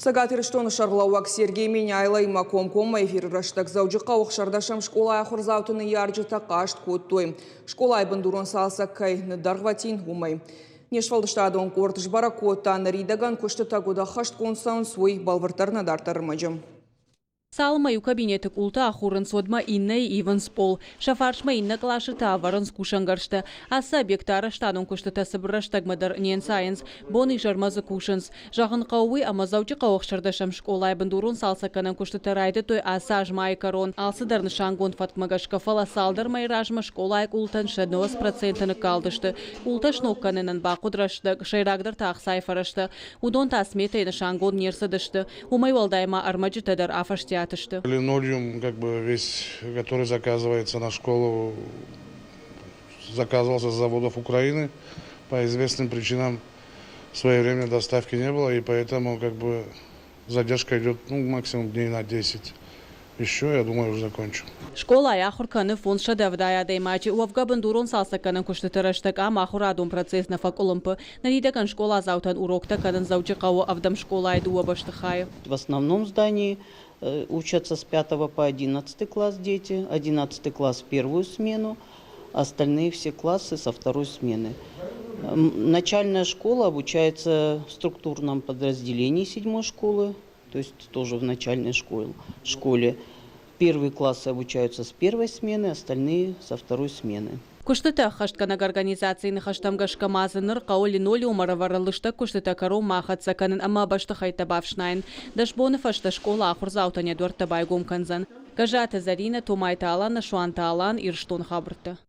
Цӕгат Ирыстоны сӕргълӕууӕг Сергей Меняйлоимӕ комкоммӕ эфиры рӕстӕг Дзӕуджыхъӕуы 16-ӕм скъолайы ахуырдзауты ныййарджытӕ хъаст кодтой, скъолайы бындурон цалцӕг кӕй ныддӕргъвӕтин, уымӕй. Не сфӕлдыстадон къорд сбӕрӕг кодта, ныридӕгӕн куыстытӕ куыд ӕххӕстгонд цӕуынц, уый бӕлвырддӕр нӕ дарддӕр ӕрмӕджы. Цалынмӕ иу кабинеты къултӕ ахурынц, уӕдмӕ иннӕйы ивынц пъол. Сӕ фарсмӕ иннӕ къласы та ӕвӕрынц кусӕнгӕрзтӕ. Ацы объекты арӕзтадон куыстытӕ цыбыр рӕстӕгмӕ дӕр не нцайынц. Бон-изӕрмӕ дзы кусынц. Зӕгъын хъӕуы уый, ӕмӕ Дзӕуджыхъӕуы 16-ӕм скъолайы бындурон цалцӕггӕнӕн куыстытӕ райдыдтой ацы аз майы кӕрон. Алцыдӕр нысангонд фӕткмӕ гӕсгӕ, фӕлӕ цалдӕр мӕйы размӕ скъолайы къултӕн сӕ 90% ныккалдысты. Къултӕ сног кӕнынӕн бахъуыд рӕстӕг, сӕйрагдӕр та ӕхцайы фӕрӕзтӕ. Уыдон та сметӕйы нысангонд не рцыдысты. Уымӕй уӕлдай ма ӕрмӕджытӕ дӕр афӕстиат сты. Линолеум, как бы весь, который заказывается на школу, заказывался с заводов Украины. По известным причинам своевременной доставки не было, и поэтому как бы задержка идет, ну, максимум дней на 10. Еще, я думаю, уже закончу. Скъолайы ахуыр кӕны 570 адӕймаджы. Уӕвгӕ бындурон цалцӕггӕнӕн куыстыты рӕстӕг ам ахуырадон процесс нӕ фӕкъуылымпы. Ныридӕгӕн скъоладзаутӕн уроктӕ кӕнын Дзӕуджыхъӕуы ӕвдӕм скъолайы дыууӕ бӕстыхайы. В основном здании учатся с 5 по 11 класс дети, 11 класс первую смену, остальные все классы со второй смены. Начальная школа обучается в структурном подразделении седьмой школы, то есть тоже в начальной школе. Первые классы обучаются с первой смены, остальные со второй смены. Куыстытӕ ӕххӕстгӕнӕг организацийы ныхӕстӕм гӕсгӕ ма дзы ныр хъӕуы линолеум ӕрӕвӕрын, лыстӕг куыстытӕ кӕронмӕ ахӕццӕ кӕнын ӕмӕ бӕстыхӕйттӕ бафснайын. 10 боны фӕстӕ скъола ахуырдзаутӕн йӕ дуӕрттӕ байгом кӕндзӕн. Гӕззаты Зӕринӕ, Томайты Алан, Суанты Алан, Ирыстоны хабӕрттӕ.